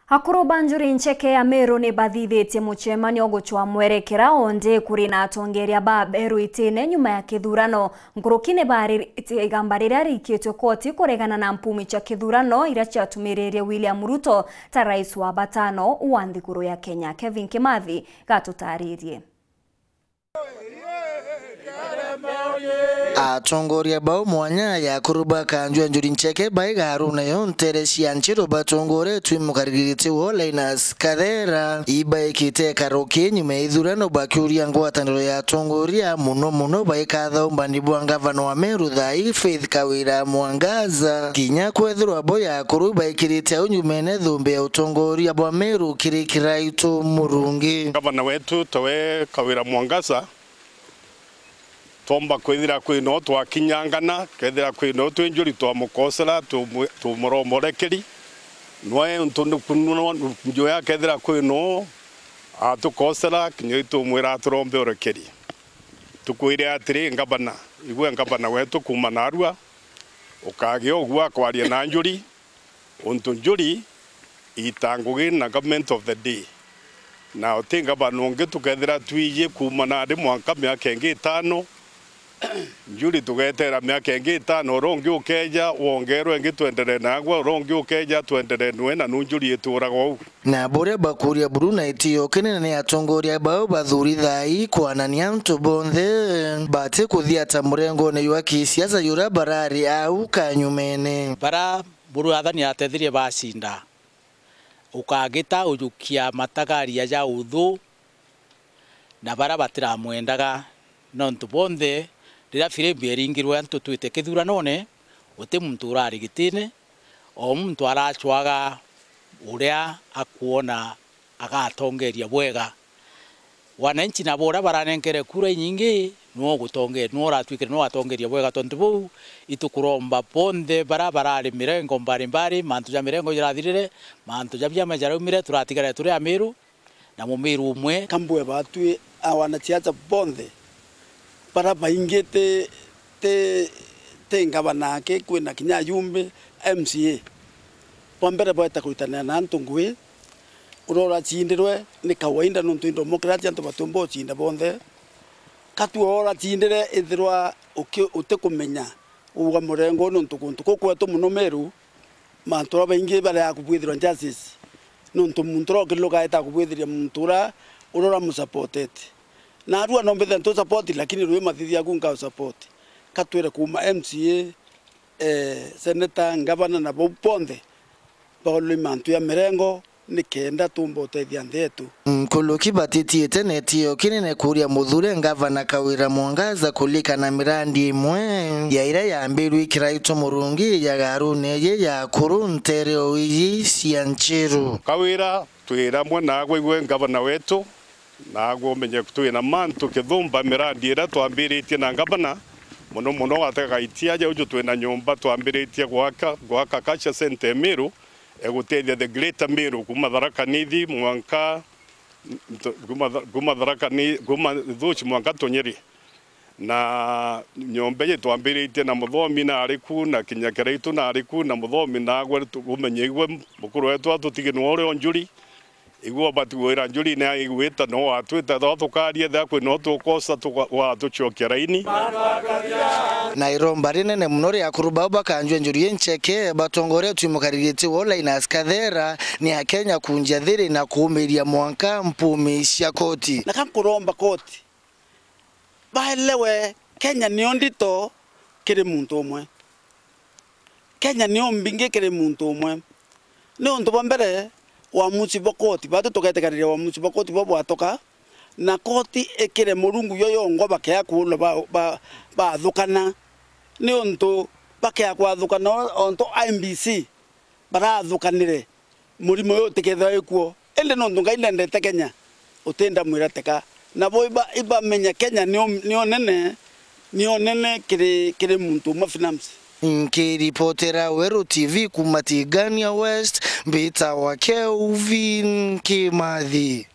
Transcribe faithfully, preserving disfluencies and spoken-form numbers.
Akuru ba njuri ncheke ya Meru ni bathithitie mucemanio gucwa mwerekera onde kuri na atongeria ba beru itine nyuma ya kithurano. Nkuruki ni bariritie igamba riria rikitwe koti kuregana na mpumi cia kithurano iria ciatumiririe William Ruto ta rais wa batano wa nthiguru ya Kenya. Kevin Kimathi gatutaririe. Atongoria bau mwanya ya akuru ba kanju ya njuri ncheke baiga aruna yo ntere cia nchiro batongoretwe mukarigiriti wo Linus Kathera ibaikite karuki nyuma ya ithurano bakiuria ngwataniro ya atongoria, muno muno baikatha umbani bwa ngavana wa Meru thaa ii Faith Kawira Mwangaza, kinya kwethirwa bo ya akuru baikirite au nyumene thumbi ya utongoria bwa Meru kiri Kiraitu Murungi. Ngavana wetu tawe Kawira Mwangaza, twomba kwithira kwi no twakinyangana, kethira kwi no twi njuri twamukosera, tumu-, tumuromorekeri. Nwe untu ni kunwa nju ya kethira kwi no atukosera, kinya itumwira aturombe urekeri. Tukwire atiri, ngavana, igwe ngavana wetu kuuma narua, ukagia ugua kwaria na njuri, untu njuri iita ngugi na government of the day. Na uti ngavana ungi tukethira twiji kuuma nari mwanka miaka ingi itano, njuri tugetera miaka ingi itano, uria ungi ukeja wongerwe ingi twenderee nagwe, uria ungi ukeja twenderee nwe, na nu njuri ituraga uu. Na buria bakuria buru na itio kinene ni atongoria bau bathuri thaa ii kwanania antu bonthe bati kuthiata murengone jwa kisiasa juria barari au kanyumene. Bara buru athani atethirie bacinda, ukagita ujukia matagaria ja uthu na bara batiramwendaga, nontu bonthe riria firimbi eringirwe antu twite kithuranone, guti muntu urari gitine, o muntu aracwaga uria akwona agatongeria bwega. Wananchi nabo uria baranenkere kura inyingi, nwe ugutonge-, nwe uratuikire nwe watongeria bwega. Tontu buu, itukuromba bonthe bara barari mirengo mbarimbari, mantu ja mirengo jarathirire, mantu ja biama jaraumire, turatigare turi Amiru, na Mumiru umwe. Kambue batwi a wanasiasa bonthe, bara baingi ti, ti, ti ngavana aki, kwina kinya ajumbe, M C A. Bwa mbere bweta kuritanira na antu ngui, uria uracindirwe ni kawaida, nontu i democracy antu batiumba ucinda bonthe. Ka tu uria uracindire ithirwa uki-, utikumenya uga murengo, nontu kuntu ku kwetu muno Meru, mantu uria baingi bareaga kubwithirwa justice, nontu muntu uria ukiriruka aeta kubwithiria muntu uria, uria uramusupportete. Narua no mbithe ntu support, lakini rwi mathithi aku nkau support. Ka twire kuuma M C A, eh, senator, ngavana na bau bonthe baurire mantu ya mirengo, nikenda tumba utethia nthi yetu. Nkuluki batitiite na itio kinene kuria muthure ngavana Kawira Mwangaza kulikana mirandi imwe ya iria yambirwe Kiraitu Murungi ya garune iji ya akuru ntere o iji cia Nchiru. Kawira, twi ramwe nagwe igwe ngavana wetu, nagwe umenye twi na mantu kithumba mirandi iria twambiritie na ngavana, muno muno gataga itia ja uju twi na nyomba twambiritie gwaka, gwaka Culture Centre Miru, egutethia the Greater Miru, kuma Tharaka Nithi mwanka, kuma Tha-, kuma Tharaka Ni-, kuma Thuchi mwanka Tunyiri. Na nyomba iji twambiritie na muthomi nari ku, na kinya Kiraitu nari ku, na muthomi nagwe tu-, umenye igwe mukuru wetu atutigi nwe uri o njuri. Igwe ubati gwira njuri ni aigwita no watwita tho tukaria ethira kwi no tukosa tuka-, watucokia raini. Na iromba rinene muno ria akuru bau bakanjua njuri incheke batongoretwe mukarigiti wo Linus Kathera ni Akenya kunjia thiri na kuumiria mwanka mpumi cia koti. Na ka nkuromba koti baelewe Kenya nio ndito kiri muntu umwe. Kenya nio mbingi kiri muntu umwe. Ni untu bwa mbere, uamusi bwa koti, batu tugetikaniria uamusi bwa koti bwa bwatoka, na koti ikire Murungu yo yongwa bakea kuulwa ba, ba, bathukana. Ni untu bakea kwathukana o, ontu I E B C barathukanire, murimo uyu utikethirwa wikuo. Indi nontu Ngai ndendete Kenya, uti ndamwira teka. Nabo iba-, ibamenya Kenya nio, nio nene, nio nene kiri, kiri muntu umwe finance. Nkiripotera Weru T V kuma Tigania West, mbitawa Kelvin Kimathi.